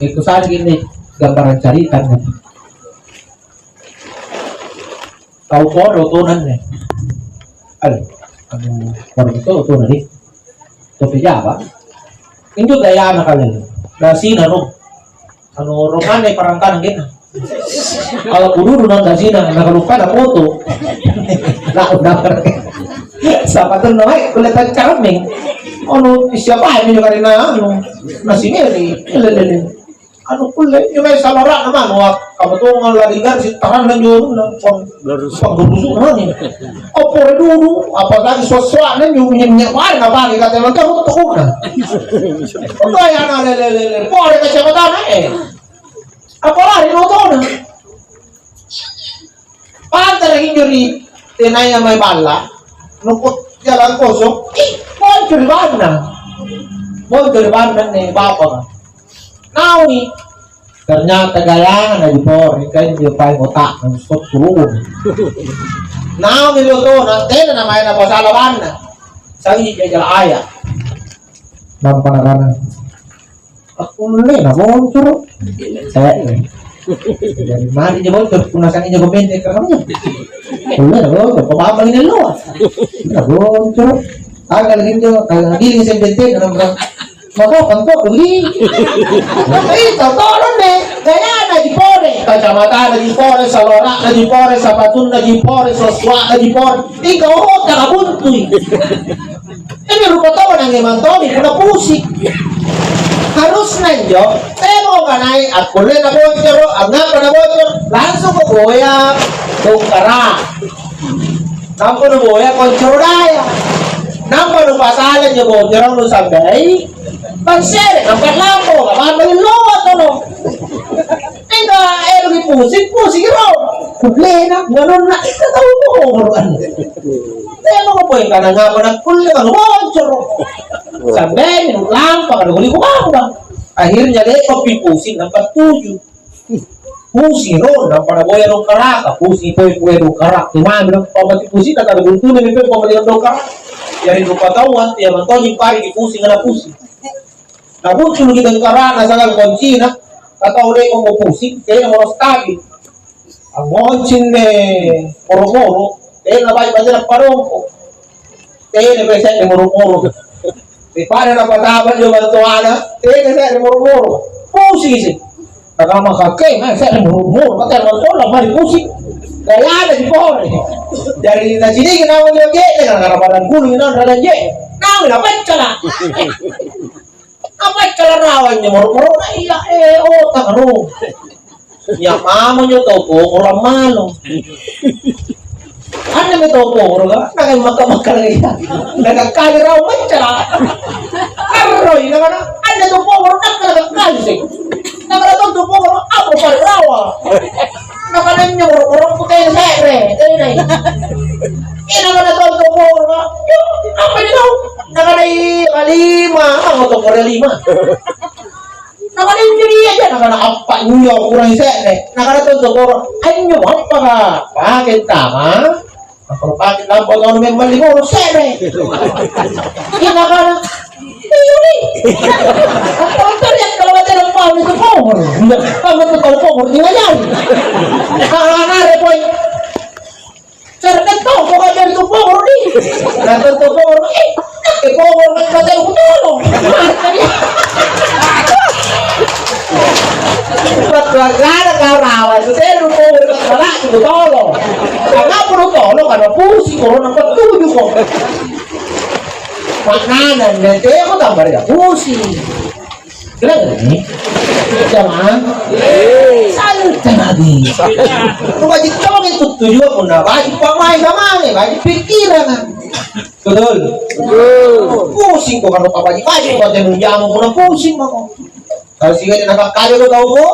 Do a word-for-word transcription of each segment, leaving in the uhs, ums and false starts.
Itu saja ini gambaran carita. Tau poro tonanne. Al, anu, poro to tona di. Topi jaba. Injo gayana kale. Dasina ro. Anu, romane parangkana gena. Kalau kududu nang dasina, nakaluppai na foto. Nah, udah. Siapa tuh namanya? Kuliah tancameng. Anu, siapa ini juga anu? Nasi meri. Lelelele. Anu kulle, injo mae sabara'na manu, ah, kamma tongang lari garisi taranna injo anunna, pang-, panggurusu'na mani. Appore dulu, apalagi sua-sua'na injo minnya-minnya mae napake kata mantang ruttukuna. Pokoknya ana lele-lele, pore kacamatana, eh. Apa lari motona? Pantara injo ri tenaya mae balla, nukku jalan kosong, ih, boncori banna. Boncori banna anne bapaka. Nauni, ternyata gayana na dipore, kan dia paling otakna, sotturung. Nauni lotona, tena namae napasala banna. Sawi jajal aya. Nampa nakana, "Akkulle na boncoro." Saya, "Dari mana dia boncoro? Punna sangi jago pendek kan?" "Kulle na boncoro, papa apa ini lo?" "Na boncoro." Agak lagi dia, kalau lagi ini saya pendek, kenapa? "Maka apa kok begini?" "Eh, tau tolong deh. Gayana dipore, kacamatana dipore, salora'na dipore, sapatunna dipore, sossoa'na dipore. Ika otak buntui." Ini rupa tau nangemang tommi punna pusing. Harusna injo, temo kanai akkulle na boncoro, angngapa na boncoro, langsung ko boya bongkara. Nampa nu boya koncoro daya. Nampa nu pasala injo boncoro nu sambai, pansere, nampa lampo, kamma loa tono. Mingka eroki pusing, pusing ro. Kullena, nganonna, ika tau pongoro anne. Temo poeng kana ngapa nakkulle manu boncoro. Sampai lampa kana kuli kubamba. Akhirnya lekopi pusing nampa tuju. Pusing ro, nampa naboya rongkaraka, pusing poeng kue rongkaraka. Cuma bilang, pamati pusing kata ada buntune, memang pamati rongkaraka. Jadi rupa tau, ya, mantoji pari di pusing, ada pusing. Nabuntuluki bengkara'na siagang koncina, ka tau le'ba'mo pusing, tena moro stabil. Angngoncing ne moro-moro, tena baji' batena parongko. Tena pole se're moro-moro. Ri pada napataba injo battoana, tena se're moro-moro. Pusingki isse. Nakamma kakke, mae se're moro-moro, batena battoa mari pusing. Gayana sipore. Jari naciniki naung injo je'neka, nakana padang gulung injo naung ragang je'ne'. Naung napaccala'. Apa calarawang injo moro-morona iya, eh, otak ro. Iya mamo injo tau pongoro ammalo. Anne mi tau pongoro ka, nakai makka-makka lagi. Nakakkali rawa maccala. Arroi nakana, anne tau pongoro nakka nakakkali seng. Nakana tau pongoro apa pari rawa. Nakana injo moro-moro kutena se're, tenai. Ina nakana tau pongoro ka, yo, apa ini tau? Nakana, "Iya, lima." Ah, motong kore lima. Nakana, "Injo dia aja." Nakana, "Appa injo, kurang se're." Nakana, "Tonto koro, anjo appa ka pake tama?" Nakana, "Pake lampu tahun memang lima orang se're." Iya, nakana, "Iya, ni." Apa teriak kalau baca lampu itu pohon? Kamu tuh kalau pohon, ini aja. Ah, nare, poin. Cerita tau kok jadi tu poro ni. Nah, tu poro ni. Eh, poro ni kata aku tolong. Waktu agara kau rawa, tu seru poro ni kata aku tolong. Karena aku tolong, karena pusing corona ketujuh kok. Maknanya, nanti aku tambah dia pusing. Jelas ini? Jamaah? Santai lagi. Baji' tong itu tujuan punna baji' pamae-pamae, baji' pikiran. Betul? Betul. Pusing kok kalau baji'-baji' kok temu jamu punna pusing mako. Kalau sih ada nakakali lo tau ko,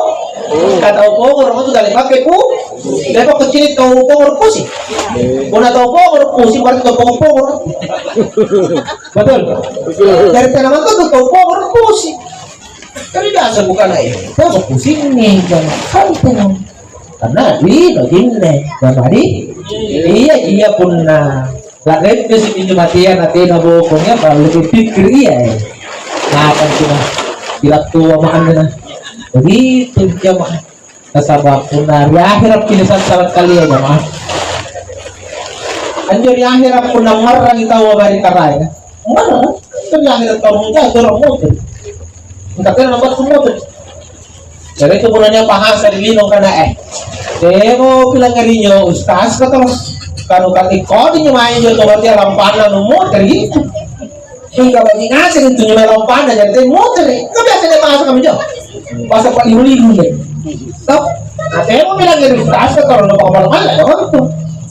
kata ko orang itu dari pakai pu, dia kok kecil tau ko orang pusing. Punna tau ko orang pusing berarti tau ko orang. Betul? Betul. Dari tanaman itu tau ko orang pusing. Tapi biasa bukan aja. Terus pusing nih, jangan santai. Karena lino jinne, jadi iya, iya punna la'reppe si pinjo matia na tena bokongnya, baru lebih pikir iya, eh. Nah, kan cuma bilang tua makan na. Begitu jamaah. Nasaba' punna ri akhera' pi nisassala' kalia, jamaah. Anjo ri akhera' punna marrangi taua mae ri Karaenga, marrang. Anjo ri akhera' tau muta, tau muta. Engka tena nabattu muta. Jari itu punna nia' bahasa ri lino kana, eh, temo pilangngeri injo ustaz ka terus, kanu kati kodi nyo mae injo to batia lampanna nu moteri. Mingka baji ngaseng intu nyo mae lampanna, jari te moteri. Ka biasa dia bahasa kami jo. Bahasa palihu-lihu deh. Toh? Nah, temo pilangngeri ustaz ka terus nu pakamal-mal ya waktu.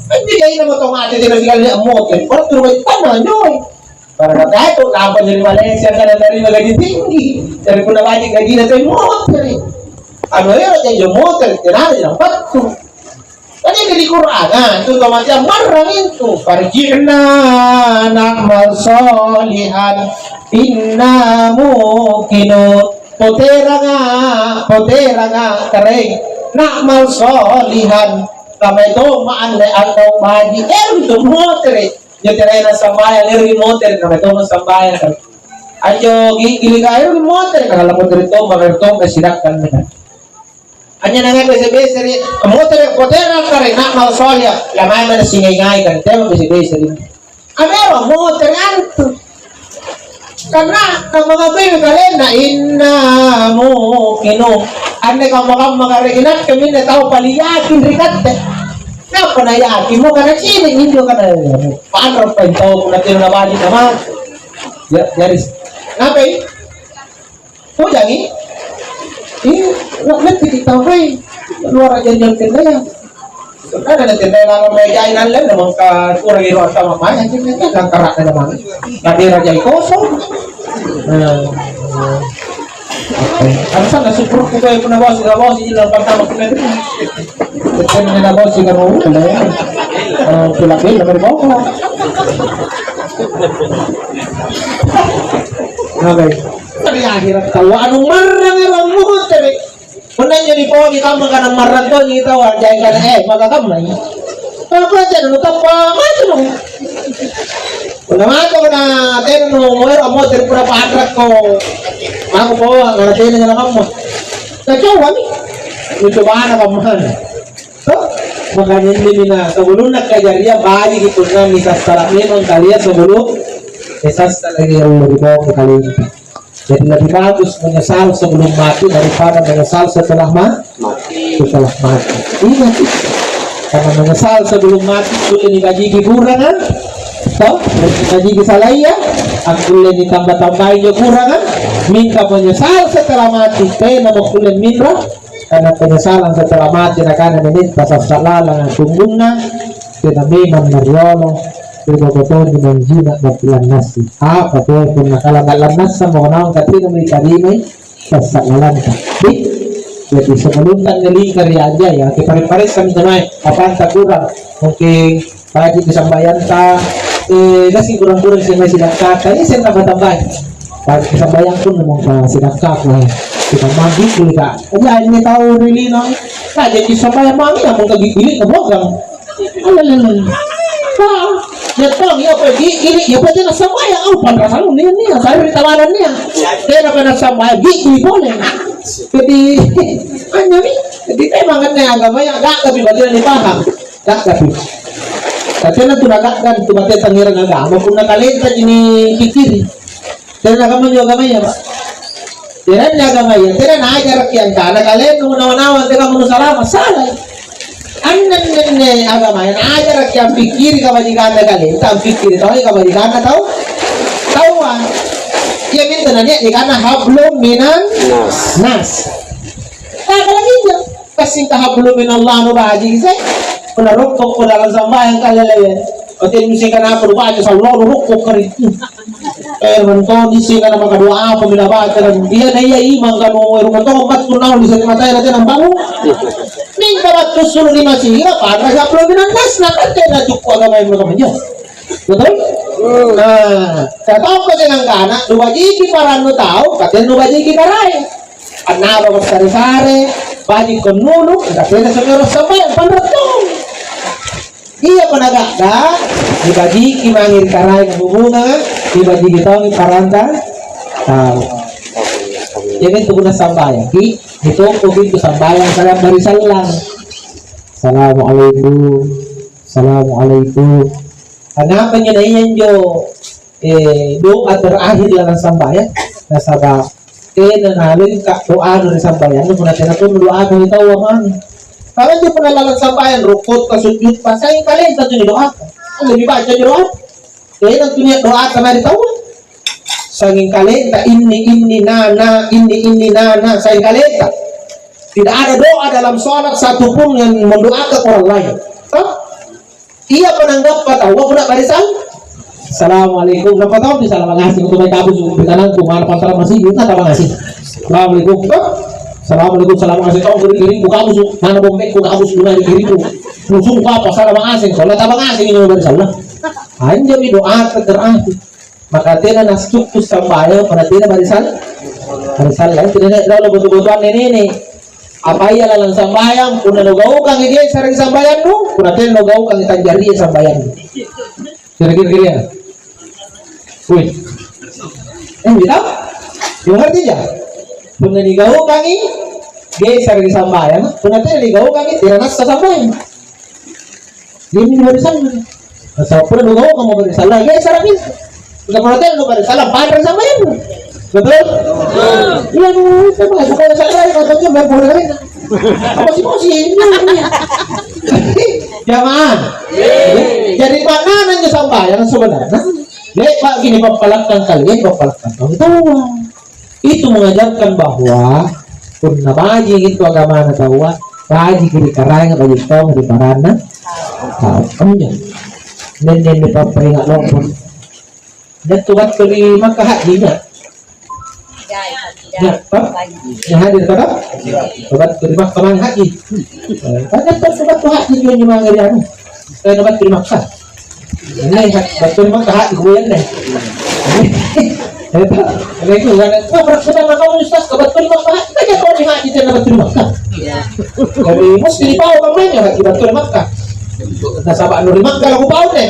Kan dia ini mau to mati dia bilang dia moteri. Baru turun tanah nyo. Karena kata itu, lampa jadi Malaysia, karena tarima gaji tinggi. Jadi punna baji gajina teh motori. Anu ero janjo motori, tenana janjo battu. Kan ini di Quran, nah, itu kematian marrang itu. Farji'na na'mal sholihan inna muqinun. Poteranga, poteranga, Karaeng. Na'mal sholihan. Kamai tomma anne atau baji. Eh, untuk motori. Nyeterena sambayang, eroki motere, namai tommo sambayang. Anjo giggilika, eroki motere, karena motere tommo, ero tommo sidakkang. Anjo nangai bese-bese ri motere, potere kare, na'mal sholih, ya, ya, mae mana singai-ngai kan, tema bese-bese ri. Amero motere antu. Karena kamma-kammami kalenna, inna muqinun. Anne kamma-kamma kare, inakke minne tau paling yakin ri katte. Napa na yakin mo kana cini injo kana panro paintau punna tena na bali sama. Ya, garis. Ngapai? Hujangi? Ih, nggak ngerti kita, weh. Luar aja jangan tenda ya. Karena ada tenda lama meja ini lain memang kurang itu atau apa ya, kita nggak kerak ada banget. Tapi raja kosong. Nah, Alasan na syukurku kaya punna bawa sila bawa sila pertama punna itu. Betul na bawa sila mau kala ya. Eh, pula bela dari bawah. Nah, baik. Tapi akhirat tahu anu marrang ero muhut tapi. Punna injo diponi kamma kana marrang tonji tahu anjai kana eh maka kamma. Apa aja nu tappa maju dong. Punna mako na tena nu ero mo teri pura panrakko. Mako bawa ngana tena ngana kamma. Na cowani. Nu cobana kammana. Toh? Makanya ini mina sebelumna kajarian bali di punna misassala memang kalian sebelum misassala yang lebih bawah kalian. Jadi lebih bagus menyesal sebelum mati daripada menyesal setelah ma-, mati. Setelah mati. Ingat itu. Karena menyesal sebelum mati kulle nibajiki kuranga, toh? Nibajiki salaya, akkulle nitambah-tambahi injo kuranga. Mingka menyesal setelah mati, tena mo kulle minro. Karena penyesalan setelah mati, nakana nenetta sassa' lalang angkungunna, tena memang nariolo, ri boko tonji manjina battu lannassi. Apa te punna kala lannassa mo naung katinamo nitarimai sassa' lalanta. Di, jadi sebelum tannelingka ri anjaya, kipare-paressami jamae, apanta kurang, mungkin Baji'mi sambayanta, eh, gassing kurang-kurang seng mae sidakkata, eh, seng tambah-tambai. Baji'mi sambayang pun memang, eh, sidakkata, eh. Kita mandi kuliah. Jadi, ini tau ri lino, eh. Nah, jadi sambayang mami, namun kagigili, kebuang. Alalala. Wah, ya tong, ya pergi, ini, ya pergi, nah, sambayang, oh, panrasang, nih, nih, saya ri tawanan, nih. Dia, apa, nah, sambayang, gigili, boleh. Jadi, hanya, nih, jadi, memang, kan, agama yang agak lebih bagian dipaham. Ga'gapi. Tatena tu naga'gang tu bateta ngerang agama, punna kalentaji nipikkiri. Tena agama njo agamaya, Pak. Teranna agamaya, tena naajaraki angkana kalennu nawa-nawa antekamma nusalama, salai. Annenne agamaya naajaraki ampikkiri kabajikanna kalenta, ampikkiri tongi kabajikanna tau, taua. Iamintu nania nikanna hablum minan nas. Nah, kalau gitu. Passing tahabbulu minallah anu baji' sai. Punna rokkokko dalam sambayang kalelewe. Ote musika napa rubaca sallo rokkokko ri. Eh, mentoni sika na maka doa apa mina baca dan dia na iya imang kanu rumah tong battu naung di satu matanya nanti nambamu. Mingka battu sulu di masira pada hablum minan nas na kan tena cukku agama yang mereka menyo. Betul? Nah, saya tahu kau jangan kana, nu bajiki parannu tahu, katanya nu bajiki karai. Annaba massare-sare, baji' konnunu, enggak beda sama orang sampai panrotto. Iya, punna ga'ga, nibajiki mange ri karaeng hubunganga, nibajiki tongi paranta tau. Jadi itu punna sambayangki, itu pintu sambayang salam barisallang. Assalamualaikum. Assalamualaikum. Kenapa njo naiya njo, eh, doa terakhir lalang sambayang? Nasaba tena nalengka doa ri sambayang, punna tena tunu doa ri taua mange. Kalau njo punna lalang sambayang, rukutta, sujudta, sai kalenta tu nidoakan. Lebih baca njo doa. Tena tu nia doata mae ri taua. Sanging kalenta inni, inni, na, na, inni, inni, na, na, sanging kalenta. Tidak ada doa dalam sholat satupun yang mendoakan orang lain. Toh? Iya, punna anggappa taua punna barisallang. Assalamualaikum. Nampa tau pi salama ngaseng tu mae kabusu ri kanangku, mana pantara masigi, na taba ngaseng. Assalamualaikum. Toh? Assalamualaikum, salama ngaseng. Tau ri kiriku kabusu, mana bombekku kabusu, mana ri kiriku. Musuhku apa, salama ngaseng. Soalnya taba ngaseng ini barisallang. Anjomi doa terakhir. Maka tena nasukku sambayang punna tena barisal-, barisallang. Tena nia' riolo boto-botoang nene'. Apa ia lalang sambayang, punna nugaukangi ge'sara ri sambayannu, punna tena nugaukangi tanjaria sambayannu. Kira-kira kira. Wih. Eh, gitu? Yang ngerti ya? Punna nigaukangi ge'sara ri sambayang, punna tena nigaukangi tena nassa sambayang. Iami barisallang. Nasaba punna nugaukang mo barisallang, ge'sarami. Punna tena nubarisallang, panrang sambayangnu. Betul? Iya, nu, coba, supaya sadari, maksudnya, main bola kali. Apa sih, apa sih? Jamaah. Jadi, maknana injo sambayang sebenarnya, le'baki nipappalakkang kalia, nipappalakkang tau toa. Itu mengajarkan bahwa punna baji' itu agamana taua, baji' ri Karaenga, baji' tong ri paranna tau. Anjo. Nenne' nipappainga' lompo. Jattu battu ri Makkah haji nya? Nya, toh? Nya hadir, toh? Battu ri Makkah mange haji. Eh, kan jattu battu haji injo mange ri anu. Eh, battu ri Makkah. Ini, battu ri Makkah haji, gue anne. Itu, itu kan, wah, berarti sama kau, Ustaz, ke battu ri Makkah haji, kan ya kau di haji, tena battu ri Makkah. Jadi, mesti dipau kamu nanya haji battu ri Makkah. Nasaba' anu ri Makkah, laku pau deh.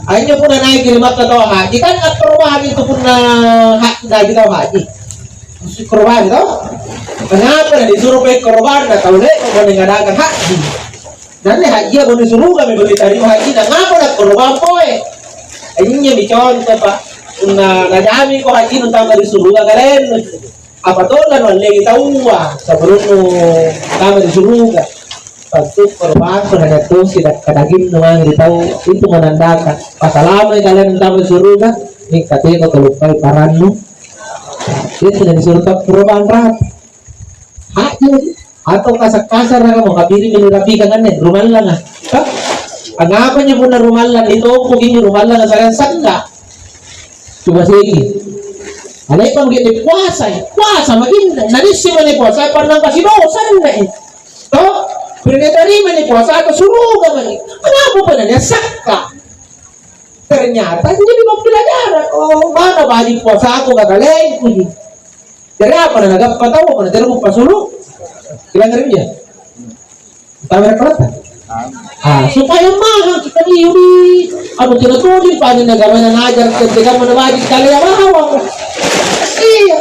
Anjo punna naiki ri Makkah tau haji, kan perubahan itu punna haji, naiki tau haji. Mesti korban, toh? Kenapa na disuruh pei korban, na tau le'ba' mo ngadakang haji? Nanne hajia bone surugami bone tarima hajina, ngapa na korban poe? Injo mi contoh, Pak. Punna najamiko hajinu tama ri suruga kalennu. Apa tonna nualleangi taua sebelumnu tama ri suruga? Tantu korbanku na nia' tosi dakka-daginnu mange ri tau, itu menandakan pasalamai kalennu tama ri suruga, mingka tena kaluppai parannu. Itu na disuro tau korban rate. Haji lagi. Atau kasar-kasara mo, kapirimmi nirapikan anne, rumallanga. Hah? Angngapa injo punna rumallang, nitompoki injo rumallanga sayang sangga? Coba segi. Alepa mungkin dipuasai, puasa maki inne, na nisseng mani puasai, pannang kasi dosa anne. Toh? Punna nitarima ni puasa atau suruga mani. Kenapa punna nia' sakka? Ternyata jadi pembelajaran. Oh, mana baji' puasaku kakalengku ji. Jari apa na nagappa taua punna tena kupasulu'? Bilang ri ia. Tawa ri kota. Ah, supaya mahang kita liu di anu tena tuli pada nagamana najar ketika mana baji' kalea bawang. Iya.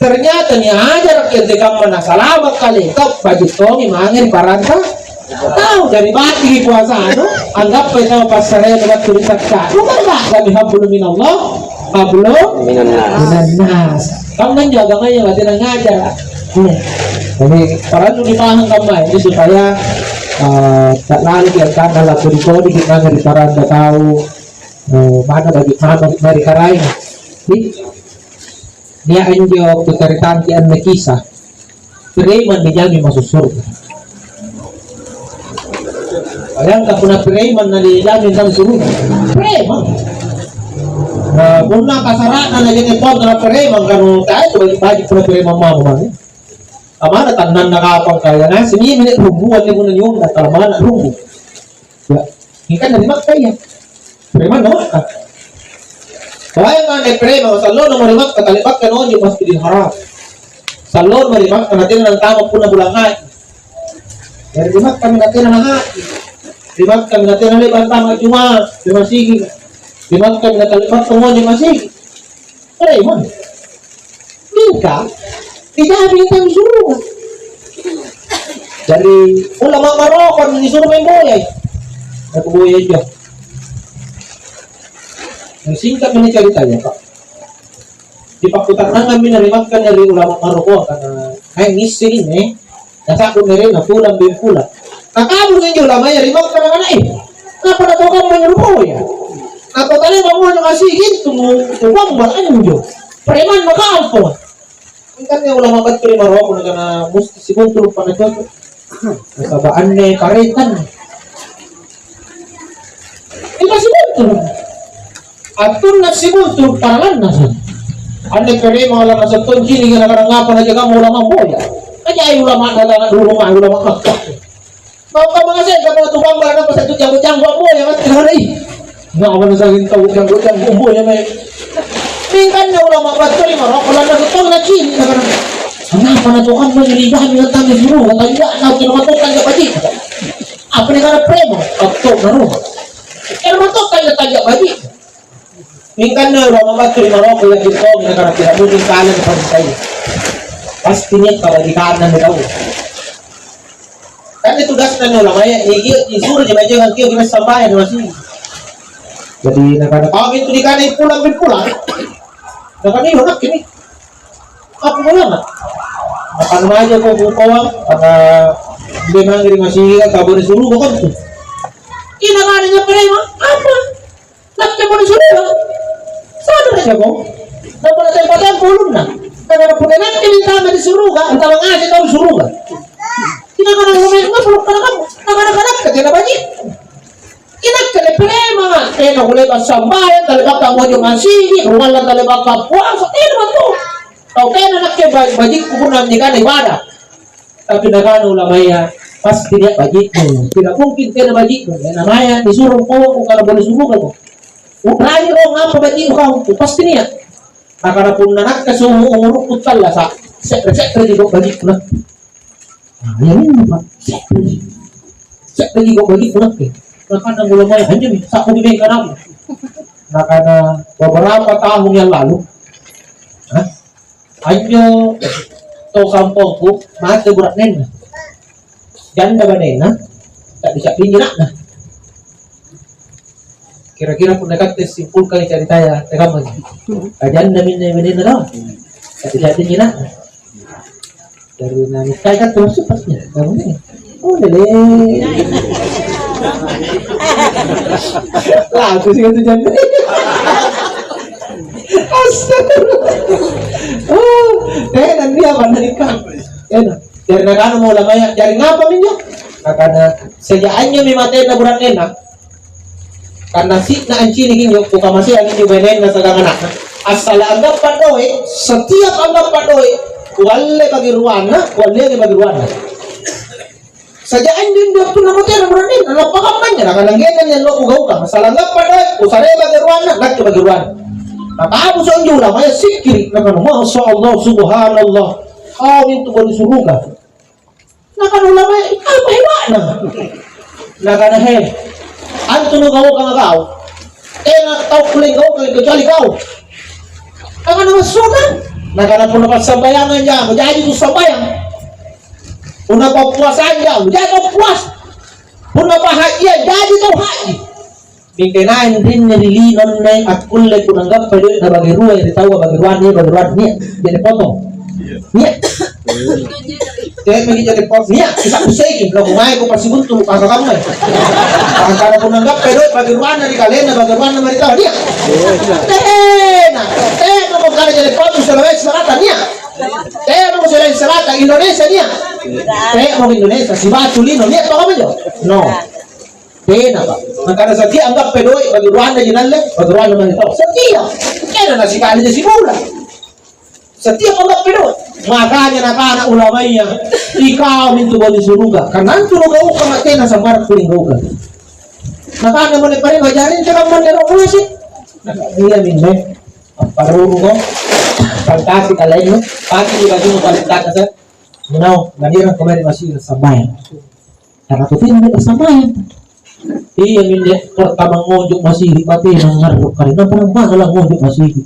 Ternyata niajar ketika mana salama kale kau baji' tongi mange ri paranta. Tau, jari batiki puasanu, anggappai tau passarayang battu ri sakka. Bukan ba'dami hablum minallah, hablum minannas. Minannas. Kammanjo agamaya batena ngajara. Iya. Jadi, parallu dipahang kammaya ini supaya, eh, tak lari ki angkana la kodi-kodiki mange ri paranta tau, eh, mana bagi mama ri Karaeng. Ih, nia' anjo kucaritangki anne kisah. Preman nijamin masuk surga. Bayangkan punna preman na nijamin dalam surga. Preman. Nah, punna kasara'na na jadi kontra preman, kanu tae tu baji'-baji' punna preman mamo mange. Amana tannanna kapang kaya ngaseng ini rumbuan ni punna nyunda, kalau mana rumbu. Ya, ini kan dari Makkah ya. Preman na Makkah. Bayangkan, eh, preman, sallona mo ri Makkah, tale'bakka nonjo Masjidil Haram. Sallona mo ri Makkah, natena nantama punna bulang haji. Jari ri Makkah mi natena nahaji. Ri Makkah mi natena le'ba' antama Juma' ri masigi. Ri Makkah mi natale'bakka nonjo masigi. Preman. Mingka, Ijami tau suruga. Jari ulama Maroko nisuro maeng boyai. Aku boya injo. Yang singkat ini ceritanya, Pak. Dipakkutannangammi na ri Makkah ri ulama Maroko, karena, "Hai, ngisseng inni, nasa'bu merenna pulang beng pulang." Nakabung injo ulamaya ri Makkah, nakana, "Eh, apa natau kamma anjo boya? Natau tania bangunna masigi intu mu-, mugombal anjo. Preman makampong." Mingkanne ulama battu ri Maroko, nakana musti sibuntu rupanna cocok. Nasaba' anne paretan. Mingka sibuntu. Attunna sibuntu paralanna sa. Anne preman lannasa' tonji, nakana ngapa najagammo ulama boya? Aja ulama, ulama Makkah. Kau kamma ngaseng, kamu tukang barang apa satu janggo-janggo amboya, kan? Kenapa, ih? Nggak apa nasangin tau janggo-janggo amboya, mae. Mingkanne ulama battu ri Maroko, lannasa' tau nacini', nakana, "Kenapa na tukang mau nyeri kami, datang di suruga, tapi nggak, nggak, kenapa tukang nggak baji?" Apa nih, karena preman? Atau naruh. Kenapa tukang nggak tajak baji? Mingkanne ulama battu ri Maroko, yakin tongi, nakana tidak mungkin kalian diparintai. Pasti nia' kabajikanna ri tau. Kan itu tugasna anne ulamaya, iya, iya, disuruh ji bajengang kio, kita sambayang masih. Jadi, nakana, "Kau itu dikana pulang, pulang." Nakana, "Iya, nakke nih. Apa mau lama?" Nakana, "Maja kau, kau, kau, karena dia manggil masih, kau boleh suruh kau tuh." Ina mana nya preman? Apa? Nakke pole suruga. Sadar aja kau. Nampa natempa-tempa ulunna. Karena punna nakke nintama di suruga, antama ngaseng tau di suruga. Tinamana ngomel ngoplo kana kamu. Nakana-kanakka tena baji. Inakke le prema, tena kule'ba sambayang, tale'baka angngonjo masigi, rumallang tale'baka puasa, tena tu. Tau tena nakke ba-, bajikku punna nikana ibadah. Tapi nakana ulamaya, "Pasti nia' baji'nu. Tidak mungkin tena baji'nu. Namaya nisuro angkongko kana bone surugako. U'rangi rong apa baji'nu kau, pasti nia'." Nakana, "Punna nakke seumur-umurukku tallasa', se're-se'reji kok baji'ku nakke." Nah, iya minjo, Pak. Se'reji. Se'reji kok baji'ku nakke. Nakana ulamaya, "Anjomi, sa'buki bengkanamu." Nakana, "Beberapa tahun yang lalu, hah? Anjo tau kampongku mate bura'nenna. Janda banena, sa'bi-sa'binji ana'na." Kira-kira punna katte simpulkangi caritaya, tekammangi. Kajanda minne banena tau. Sa'bi-sa'binji ana'na. Dari nanikkai kan terus cepatnya. Kamu nih. Oh, lele. Lagu sih itu janda. Astagfirullah. Oh, tena nia' apa nanikah. Tena. Jari nakana mo ulamaya, "Jari ngapa minjo?" Nakana, "Sejak anjomi matena bura'nenna. Karena si'na anciniki injo, kukamaseang injo bainenna siagang ana'na. Assala' anggappa doe', setiap anggappa doe', kualle bage ruanna, kualleangi bage ruanna." Saja anjo injo wattunna mutera bura'nenna, nappa kammanya, nakana, "Ngenna anne allo'ku gaukang, masalah anggappa doe', kusarei bage ruanna, nakke bage ruanna." Nakabuso anjo ulamaya sikkiri', nakana, "Masya Allah, subhanallah, kau mintu bone suruga." Nakana ulamaya, "Apa heba'na?" Nakana, "He, antu nugaukanga kau, tena tau kulle gaukang kecuali kau." Nakana, "Massuna?" Nakana, "Punna passambayangang jamu, jaji tu sambayang. Punna pappuasang jamu, jaji pappuasa. Punna pahajia, jaji tau haji." Mingka inai anrinni ri lino anne akkulle punanggappa doe'na bage rua ri taua bage ruanna, bage ruanna nia', jari potong. Nia'. Te'maki jari potong. Nia', kisa'bu seki, loko mae kupasibuntulu' kaka kamma. Angkana punanggappa doe' bage ruanna ri kalenna, bage ruanna mae ri taua, nia'. Tena, tena mako kana jari potong Sulawesi Selatan, nia'. Tena mako Sulawesi Selatan, Indonesia, nia'. Tena mako Indonesia, sibatu lino, nia' tau kamma injo. No. Tena, Pak. Mangkana setiap anggappa doe' bage ruanna ji nalle, bage ruanna mae tau. Setiap. Tena nasikali ji sibula. Setiap anggappa doe'. Makanya nakana ulamaya, "Ikau mintu bone suruga. Karena antu nugaukang tena sambarang kuling gaukang." Nakana mole pare majaring terang mole rokok sih. Iya minne. Apparuru ko. Fantasi kalainnu. Pasti di baju paling takasa. Menau, nganirang kemarin masih sampai. Karena kutinro sambayang. Iya, minne pertama ngonjo' masigi, mate mangngarru', karena pertama lah ngonjo' masigi.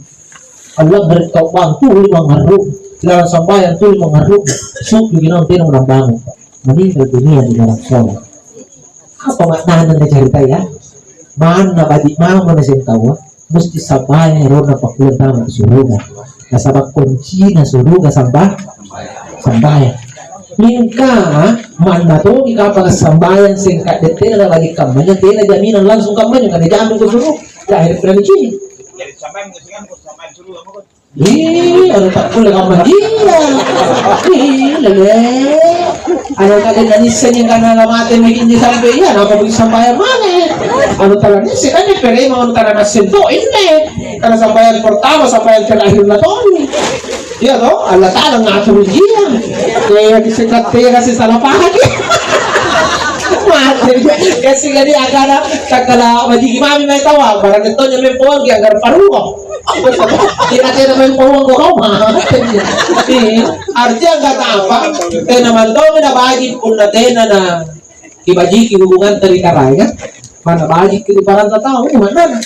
Allah beri kau bantu, uli mangngarru'. Lalang sambayang tuli mangngarru'na, su'juki naung tena nambangung. Meninggal dunia di dalam sholat. Apa maknana anne caritai, ya? Manna baji' mamo naseng taua, musti sambayang erona pakkulle antama ri suruga. Nasaba' koncina suruga samba-, sambayang. Mingka manna tongi kapang sambayang seng ka'de' tena nabaji' kammanya, tena jaminan langsung kammanya, karena jamin ko suruga. Lahir berani cini. Ih, anu takkulle kamma jia. Ih, lele. Anu kale nanissengi kana lamate miki sampe iya, napa bui sambayang mange. Anu tala nisse kan perema anu tala nasseng to inne. Karena sambayang pertama, sambayang terakhir na toni. Iya to, Allah Ta'ala ngatur jia. Kaya disekat tega si salah paham. Mate, kasi jadi agara, takkala majiki mami mai tawa, barang tonja mempoang ki anggar paruang. Tena-tena maeng pauang kau mate. Iya. Artinya kata apa? Tena mantomi nabaji' punna tena na kibajiki hubunganta ri karaenga, manna bajiki ri paranta tau, eh, mannana.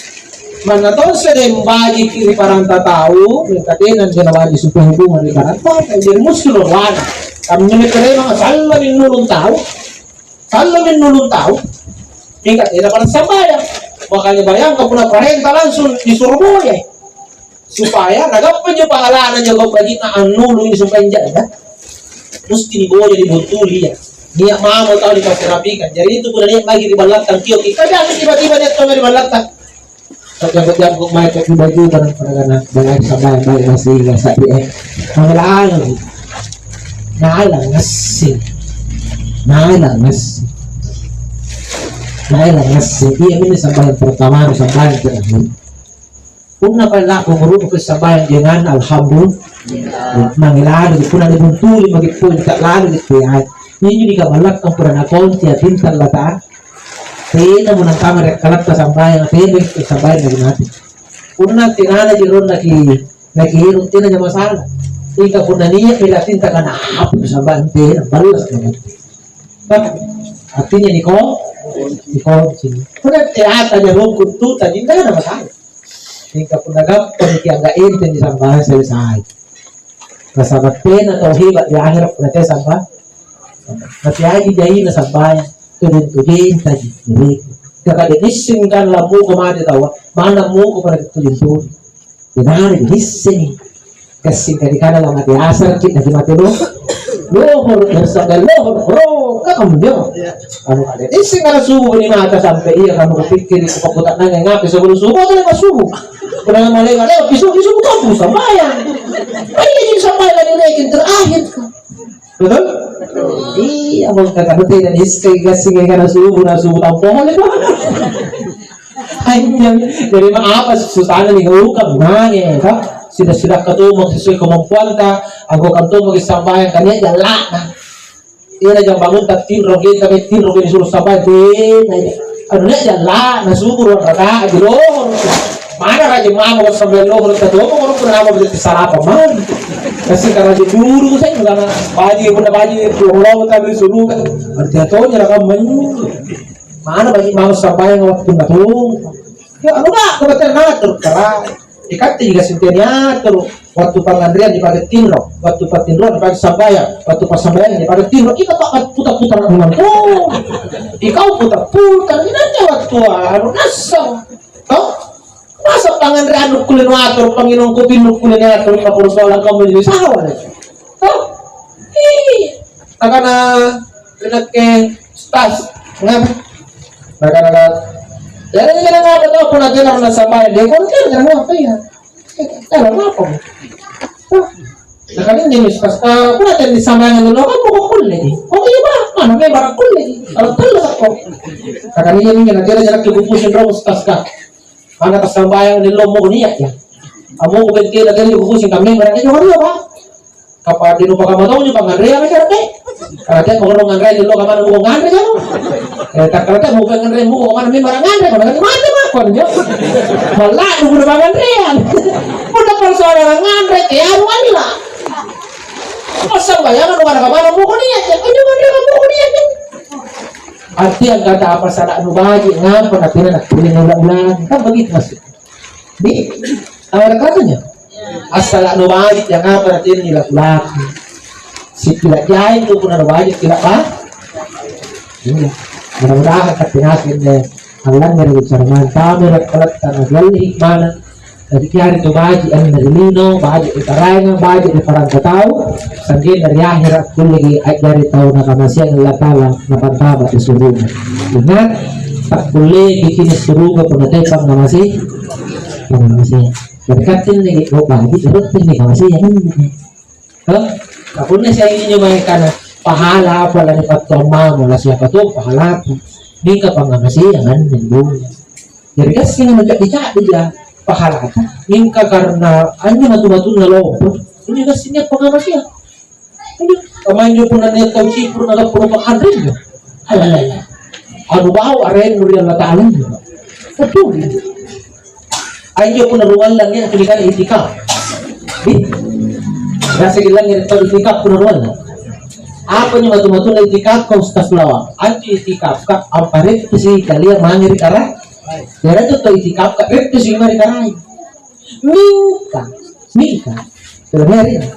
Manna tong sedeng bajiki ri paranta tau, mingka tena nabaji' supaya hubungan ri paranta, jadi musti loroana. Kaminjo memang sallami nulung tau. Sallami nulung tau, mingka tena pada sambayang. Makanya bayangkan punna parenta langsung disuruh boyai. Supaya nagappa injo pahalana jago baji'na annulungi supaya jaga. Musti niboya dibuntuli ya. Nia' mamo tau dipasirapikan. Jadi itu punna nia' lagi ri ballattang kio, kita jangan tiba-tiba nia' tau ri ballattang. Ta'jambu-jambu mae, ta'jubai-jubai, barang-baranganna, barang sambayang, barang masih, barang sa'bi, eh. Nalang, nalang ngassi. Nalang ngassi. Nalang ngassi. Iya, ini sambayang pertama, sambayang terakhir. Punna pala aku merupakan sambayang dengan alhamdulillah. Mangilalu, punna dibuntuli, magi pun tak lalu gitu ya. Ini juga malakkan pernah konti, ya, bintang lata. Tenamo nantama ri akkalatta sambayang, tena ri sambayang lagi mati. Punna tenana jeronna ki, lagi erong tena jama salah. Ika punna nia' ri atinta kana apa sambayang tena, ballas ka mati. Bah, artinya niko, niko sini. Punna teata jerong kuttu tadi, enggak ada masalah. Ika punna gampang ki angga enteng di sambayang selesai. Nasaba' tena tau heba' di ahera' punna teai sambayang. Nateaji jaina sambayang, tojeng-tojeng taji. Jadi, kaka de' nisseng kan lammuko mate taua, manna muko pada tojeng-tojeng. Tenana nisseng. Gassing kadi kana la mate asaraki, naki mate lohoro'. Lohoro', bersabda lohoro', bro, kaka munjo. Anu kale, nisseng kana subuh ni mata sampai iya, kamu kupikkiri, kupakuta'nangai ngape sebelum subuh atau lepas subuh? Punna malema lewat, bisu-bisu buka tu sambayang. Iya, jadi sambayang lagi rekin terakhir. Betul? Iya, mau kata betul dan istri kasih gara subuh, nah subuh tampol itu. Anjing, jadi mah apa susahnya nih, bukan mange, toh? Sudah-sudah ketemu sesuai kemampuan kah? Aku kan tuh mau sambayang kan ya jalan. Iya, jang bangunta tinro, kita mai tinro, kita suruh sampai, tena, iya. Anu, nia' jalla, na subuh ruang rakaat, di lohor. Mana rajin mamo sampai lohor, kita domo, kalau pernah apa berarti sarapan, man. Kasi karaja dulu, saya juga na, baji, punna baji, lohor, tapi suruh, kan. Berarti atonya, lah, kan, man. Mana baji mamo sampai waktu na tuh. Ya, anu, Kak, kebetulan ngatur, Kak. Ikatte juga senteniatur, wattu panganreang nipake tinro, wattu patinroang nipake sambayang, wattu passambayang nipake tinro, ika pa-, puta-putara memang to. Ikau puta-putara, inanne wattua anu nassang. To? Masa panganreang nukkulle nuatur, panginung kopi nukkulle niatur, kapuru solang kamu jadi sahawa. To? Ih, nakana ri nakke, "Ustaz, ngapa?" Nakana, "Jari ngapa tau punna tena nassambayang?" Dia pun kan ngapa ya? Eh, ngapa? Nakana, "Ini Ustaz, eh, punna tena dissambayang dulu, kan buka kulle ji." "Oh iya, Pak, mana memang kulle ji. Kalau kulle kok." Nakana, "Iya, iya, nanti ada jarak ke bungkusin dong, Ustaz, Kak." Mana tassambayang ri lommo nia' ya. Ammoku bentena tena kupusing kammemang anne jokang ri apa? Kapang di nupa kamma tonji panganreang aja deh. Karena tea mau nganre di lo kamma mau nganre kan. Eh, tak karena tea mau nganre mau kamma memang nganre, karena mati mako anjo. Malah dulu panganreang. Udah persoalan nganre, ya, lu ambil lah. Passambayang nu mana kamma mau nia' ya, ini mau nia' mau nia' ya. Artinya kata apa salah nu baji, ngapa na tena nakkulle naula-ulangi? Kan begitu maksudnya. Di, apa katanya? Assala' nubaji' jangang pada tenni laku-laku. Sipila' jaeng tu punna nubaji' pila' ba. Iya. Mudah-mudahan katte ngaseng deh. Allangngere' bicara mantami rakkalatta najalli hikmana. Jadi kiari tu baji' anne ri lino, baji' ri karaenga, baji' ri paranta tau, sanggenna ri ahera' kulleki a'jari tau nakamaseang Allata'ala napantama' ri suruga. Ingat, takkulleki cini' suruga punna tepa' ngamase-, ngamase. Jadi katte anne kok baji' ruttinni kamaseang anne. Hah? Kapunna siagang injo mae kana pahala apa la nipattuang mamo, la siapa to pahalata. Mingka pangngamaseang anne dulu. Jari gassing anu ca'di-ca'dija pahalata. Mingka karena anjo matu-matunna lompo, injo gassing nia' pangngamaseang. Injo kamma injo punna nia' tau cipuru' nagappa lompo anre injo. Alalala. Anu bau arennu ri Allata'ala injo. Betul. Anjo punna ruallang nia' tuli kana itikaf. Ih, biasa gillang ri tau itikaf punna ruallang. Apa njo matu-matunna itikaf ka Ustaz Lawang? Anjo itikaf ka ampareppusi kalia mange ri Karaeng. Jari antu tau itikaf ka reppusi mae ri Karaeng. Mingka, mingka, sebenarnya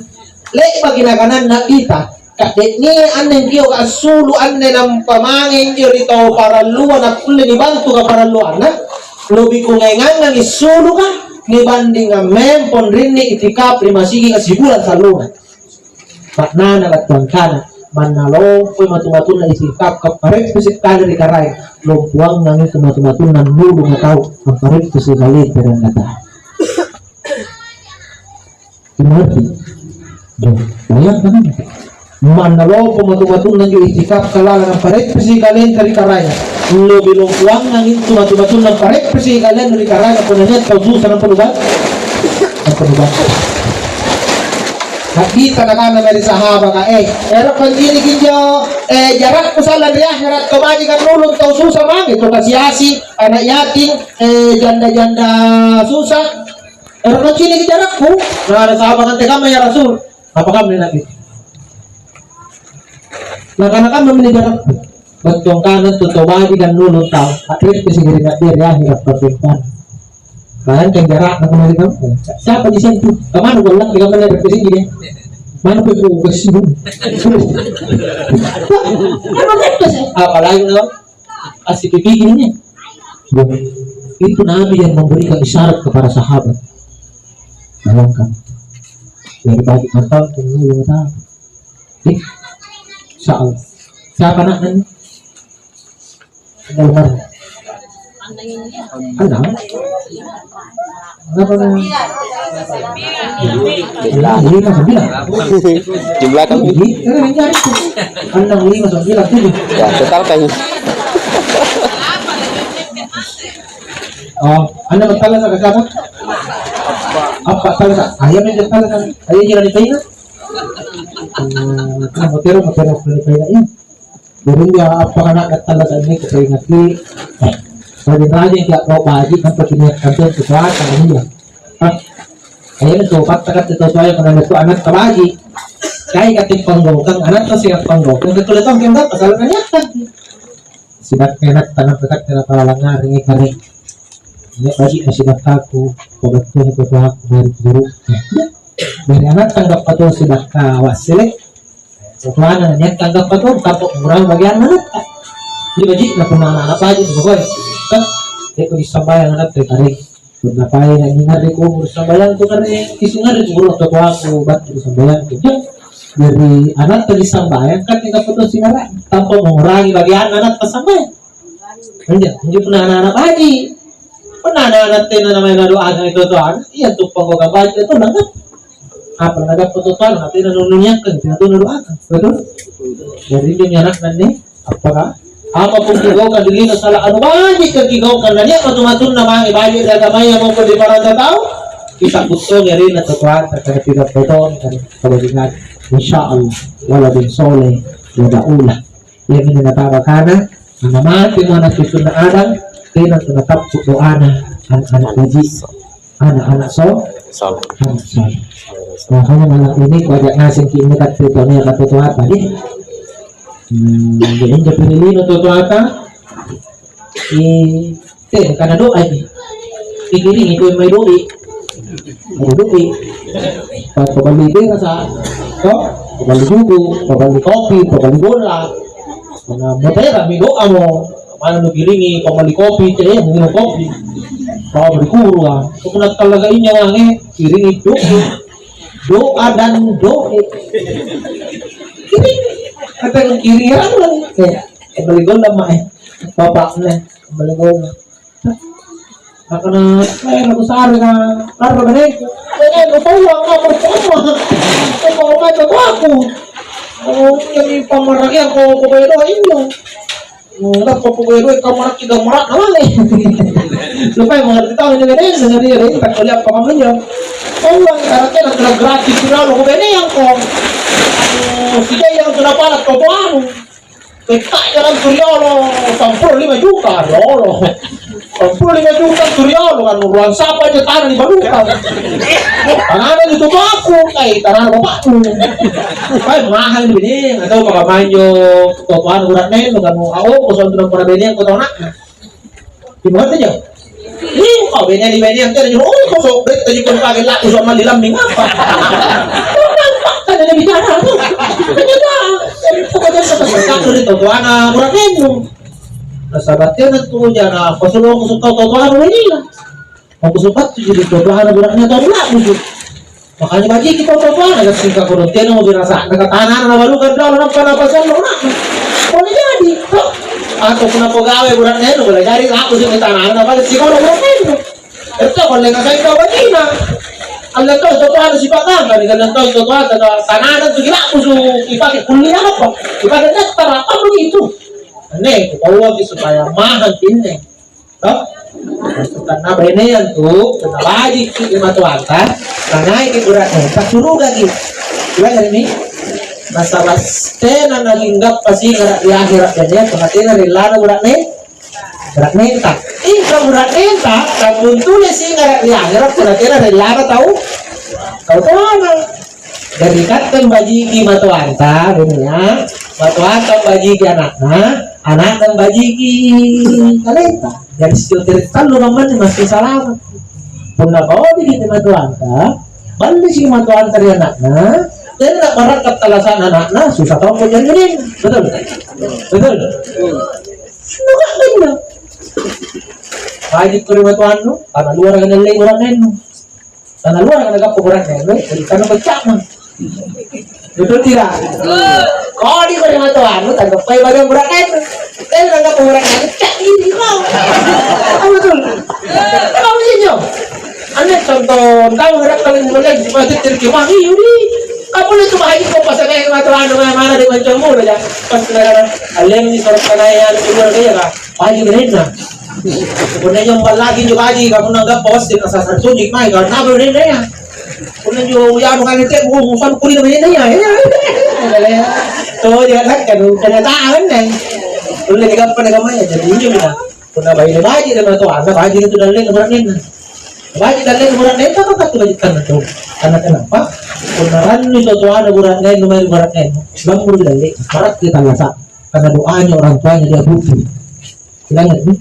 le'baki nakananna Nabitta, "Kadde'nia anne kioka assulu' anne nampa mange injo ri tau parallua nakkulle nibantu kaparalluanna, lobi kungaingangangi assuluka nibandingang mempo anrinni itikaf ri masigi'ka sibulang sallona." Maknana battu angkana, manna lompoi matu-matunna itikaf kappareppu sikali ri Karaeng, lompoangangi tu matu-matunna annulunga tau ampareppu sikalenta ri Allata'ala. Mengerti? Duh, bayangkan. Manna lompo matu-matunna anjo itikaf ka lalang ampareppusi kalenna ri Karaenga. Lobi lompoangang intu matu-matunna ampareppusi kalenna ri Karaenga punna nia' tau susa nampa nubantu. Nampa nubantu. Nabitta nakana mae ri sahabaka, "Eh, ero' pancini' injo, eh, jarakku sallang ri ahera' tau baji' annulung tau susa mange, tau kasi-asi, ana' yatim, eh, janda-janda susa." Ero' nacini' jarakku? Nakana sahabaka, "Antekamma ya Rasul?" Napakamma Nabi? Nakana, "Kamma mini jarakku." Battu angkana tu tau baji' dan nulung tau, a'reppusi ri Nabi ri ahera' pa'reppuang. Bayangkan jarakna kemarin tau. Siapa di situ? Kemana gua lagi kamma a'reppusi dia? Mana pergi gua ke sini? Apalagi no? Assipipikiri nih. Loh, itu Nabi yang memberikan isyarat kepada sahabat. Bayangkan. Dari bagi kapal ke Nabi Muhammad. Eh, insya Allah. Siapa anaknya ini? Ada Umar. Ada? Berapa? Sembilan, lima, sembilan. Jumlah kami. Jadi, eh, ini ada tuh. Enam, lima, sembilan, tujuh. Ya, total kan. Oh, anda bertanya sama siapa? Apa tanya? Ayam yang bertanya sama. Ayo, jangan ditanya. Hmm, kamu terus, kamu terus, kamu terus, ya. Jadi, ya, apa anak datang dari ini, kita ingat di, rajin-rajin, ya, kau baji, kan, pergi niat kantor, sesuatu, kan, iya. Ah, ayo, tuh, patah, kata, tuh, saya, karena itu anak kebaji. Kayak kata, panggokang, anak, tuh, siap, panggokang, kata, tuh, lihat, kan, pasal, kan, ya, kan. Sidakka anatta nampa katte napalalangngarangi karaeng. Nia' baji'na sidakkaku, pabattuangi totoaku mae ri gurutta. Jari anatta anggappa to sidakka wassele', totoana nia'ka anggappa to, tappa' ngurangi bagianna anatta. Jadi baji'na punna ana'-ana' baji' nipakua, kan? Teako nissambayang anatta ri karaeng. Punna paena injo ngarre kuburu' sambayangku karaeng, iseng ngarre kuburu' totoaku battu ri sambayangku. Jari anatta ri sambayang kan tinggal foto sinara, tanpa mengurangi bagianna anatta sambayang. Injo, injo punna ana'-ana' baji'. Punna ana'-ana' tena namanya nadoakan itu totoana, iya tuppang kau baji' itu nangka. Apa nagappa totoana, tena nunniakkang, tena tu nadoakan. Betul? Jadi injo anakna nih. Appaka? Apa pung kigaukang ri lino sala anu baji'ka kigaukang, na nia' matu-matunna mange baji' ri agamaya maupun ri paranta tau? Kisa'bu tongi arenna totoanta, karena tidak potong, karena kebajikan. Insya Allah, waladun soleh, wa daulah. Iami nataba kana, ana' mate mo ana' cucunna Adam, tena tu natappu' doana, ana'-ana' baji'. Ana'-ana' so-, Salah. Anak soleh. Makanya malam ini kuajak ngaseng ki ini kata tuanya kata tua apa deh. Hmm, jadi injo pirilino tu tua apa? Di teh karena doa ini. Pikirin itu yang mai doa. Anu duki. Paballi berasa, to? Paballi juku, paballi kopi, paballi bola. Punna moterami doamo. Mana nukiringi paballi kopi, eh, minum kopi. Paballi kurua. Punna talaga inya mange, kiringi doa. Doa dan doa. Kiringi. Kata kiringi apa nih? Eh, paballi bola mae. Bapaknya, paballi bola. Nakana, "Eh, nakusare ka, larro beneku." "Eh, eh, nupauang ka, percuma. Nupauang ka, aku. Oh, jadi pamarakiang ko, ko kaya doa injo. Oh, lappa ko kaya doa, kamaraki, kamaraki, nawale." Lupai mengerti tahu ini bene, sendiri ada ini, tak kuliah paham injo. Pauang, karatena sudah gratis, sudah lo, ko beneang ko. Oh, si Jaya yang sudah panas, ko, ko anu. Petta jalan tu riolo, sampulo lima juta, riolo. Sampulo lima juta tu riolo, kan, ruang sapa aja tanah di Baluka. Tanahnya itu aku, eh, tanah bapakku. Kan mahal ini, atau maka manjo, kau anu berat nen, kan, oh, kau sudah pernah bene, kau tahu nak. Gimana ya? Ih, kau bene di bene yang tadi, oh, kau sok bet tadi pun pakai laku sama di lambing apa? Kan ada bicara tuh. Ternyata, pokoknya satu satu di tokoana, kurang enu. Nah, sahabatnya tuh, jangan apa, sudah aku suka tokoana ini lah. Aku sempat tuh jadi tokoana, kurangnya tahun lalu tuh. Makanya bajiki tau-tau ana gassing kakono tena mo birasa, nakatanana nabalukang dalam nampa napasallo ana'na. Boleh jadi, toh. Atau punna pagawe bura'nenu, boleh jadi laku sini tanana napasallo sikoro bura'nenu. Itu boleh ngasai tau bajina. Alle tau tau anu sipakangka ni, alle tau tau anu tanana tu kilakku su ipake kuliah apa? Ipake daftar apa begitu? Anne, kupauaki supaya mahal pinne. Toh? Karena bainea antu, punna bajiki ri matoanta, nanaiki bura'nenta, surugaki. Iya, Remi? Nasaba' tena nalinggappa singara' ri ahera' bainea, punna tena ri lana bura'ne, bura'nenta. Mingka bura'nenta, tambuntule singara' ri ahera', punna tena ri lana tau, tau toana. Jari katte ambajiki matoanta, benia, matoanta ambajiki ana'na, ana'na ambajiki kaleta. Jari sio tere tallu kammanne masih salama. Punna baudiki matoanta, ballisi matoanta ri ana'na, tena barakka' tallasa'na ana'na, susah tompo jari benia. Betul? Betul? Bukan benar. Baji' ko ri matoannu, tana luara kana lei bura'nennu. Tana luara kana gappa bura'ne, eh, jadi tana pecca'na. Betul tidak? Kodi ko ri matoannu, tanggappai bagian bura'ne. Tena tanggappa bura'ne, cak ini kau. Apa betul? Apa betul? Anne contoh, tau ngerak kalau mulai di masjid terjemah, iya, di. Kamu itu bahaji ko pas ada yang matoannu, mana di mancung mulu ya. Pas negara, alem di sorot tanah yang keluar kaya, Pak. Baji' berenna. Punna injo ballaki injo baji', kamu nanggappa wassing, asasar sunyi' mae, kau napa berenna ya? Punna injo ujanu kali te, bu, musan kuli na berenna ya? Iya. Oh, dia kan, kan, kenyataan, kan? Punna digappa na kamaya, jadi injo kita. Punna baji', baji' dan atau anak baji' itu dan lain, berenna. Baji' dan lain, berenna, itu apa tuh baji' tanah tuh? Karena kenapa? Punna rannu itu tuh ada berenna, lumayan berenna. Lembur dan lain, barat kita nggak sah. Karena doanya orang tuanya dia butuh. Ingat, ya?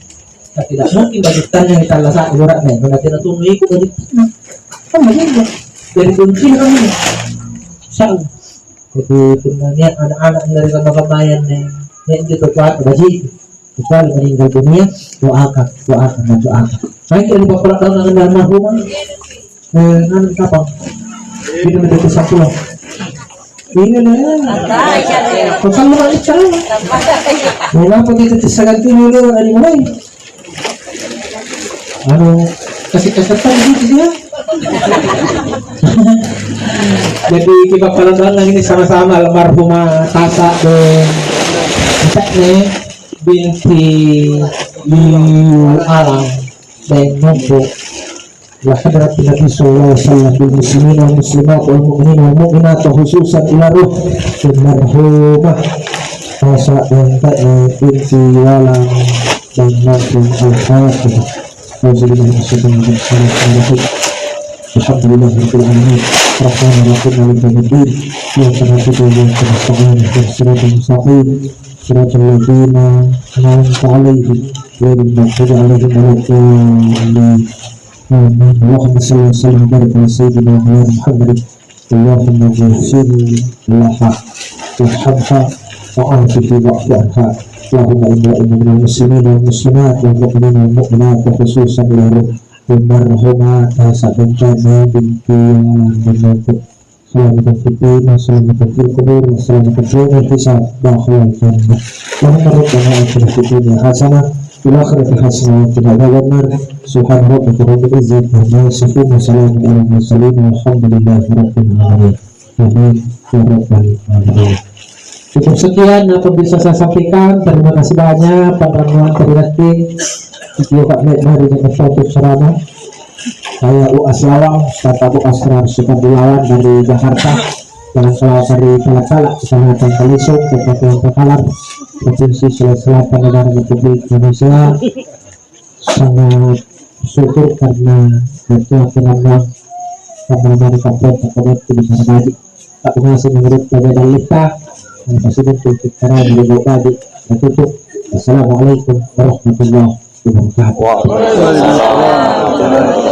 Nah, tidak mungkin baji' tanna yang ditallasa' bura'ne, karena tidak tunu ikut baji' tanna. Kan begitu. Jadi kuncinya kan ini. Insya Allah. Jadi punna nia' anak-anak dari kamma-kammaya anne, nia' itu kuat baji'. Kecuali meninggal dunia, doakan, doakan, dan doakan. Baik, dari Bapak Daud dengan almarhumah. Eh, nganu kapang? Ini menjadi satu lah. Ini nih. Kau kan mau bicara. Mau apa kita tersegan dulu, ada mulai. Anu, kasih kesempatan gitu dia. Jadi kita pada ini sama-sama almarhumah Tasa dan Cak nih binti Liu Alang dan Numpuk. Wa hadratin Nabi sallallahu alaihi wasallam, bil muslimin wal muslimat wal mu'minin wal mu'minat, wa khususan ila ruh almarhumah Tasa dan Ta'i binti Walang dan Nabi. Al-Fatihah. Auzubillahi minasyaitonir rajim. Bismillahirrahmanirrahim. Alhamdulillahirabbil alamin. Arrahmanirrahim. Maliki yaumiddin. Iyyaka na'budu wa iyyaka nasta'in. Ihdinas siratal mustaqim. Siratal ladzina an'amta 'alaihim, ghairil maghdubi 'alaihim waladdallin. Amin. Allahumma salli wa sallim wa barik ala sayyidina Muhammad. Allahumma ghfir laha warhamha wa afifhi wa'fu anha. Allahumma inna wa inna minal muslimin wal muslimat wal mu'minin wal mu'minat wa khususan ila ruh almarhumah Hasanah binti Walan. Salamatan fid din, salamatan fil qubur, salamatan yaumil hisab, wa akhwal jannah. Allahumma rabbana atina fid dunya hasanah, wa fil akhirati hasanah, wa qina adzabannar. Subhana rabbika rabbil izzati amma yasifun, wa salamun alal mursalin, walhamdulillahi rabbil alamin. Amin ya rabbal alamin. Cukup sekian apa bisa saya sampaikan. Terima kasih banyak, Pak Ranuan Terinasti, Pak Mekmari, dan Pak Sarana. Saya U A S Lawang, Bapak Asrar Sukardi Lawang dari Jakarta. Dalam kelas dari Palak-Palak, Kecamatan Kalisung, Kabupaten Takalar, Provinsi Sulawesi Selatan, Negara Republik Indonesia. Sangat bersyukur karena bantuan Tuhan, karena dari kampung, kampung itu bisa terjadi. Tak berhasil menurut pada dalita, dan pasti betul kita dari bapak di tertutup. Assalamualaikum warahmatullahi wabarakatuh. Waalaikumsalam.